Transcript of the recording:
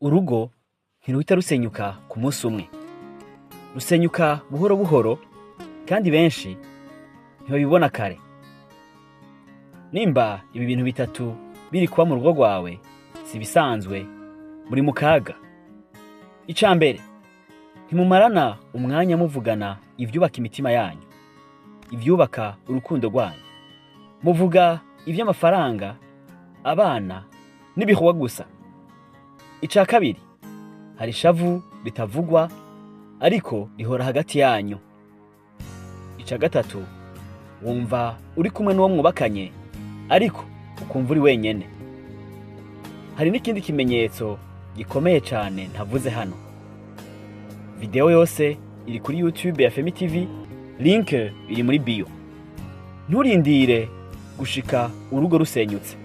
Urugo ntiruhita rusenyuka ku munsi umwe, rusenyuka buhoro buhoro, kandi benshi ntibabibona kare. Nimba ibi bintu bitatu biri kuba mu rugo rwawe, si ibisanzwe, muri mu kaga. Ica mbere, ntimumarana umwanya muvugana ivyubaka imitima yanyu, ivyubaka urukundo rwanyu. Muvuga ivy'amafaranga, abana n'ibikorwa gusa. Ica kabiri, hari ishavu ritavugwa ariko rihora hagati yanyu. Ica gatatu, wumva uri kumwe n'uwo mwubakanye ariko ukumva uri wenyene. Hari n'ikindi kimenyetso gikomeye cane ntavuze hano. Video yose iri kuri YouTube ya Femi TV, link iri muri bio. Nturindire gushika urugo rusenyutse.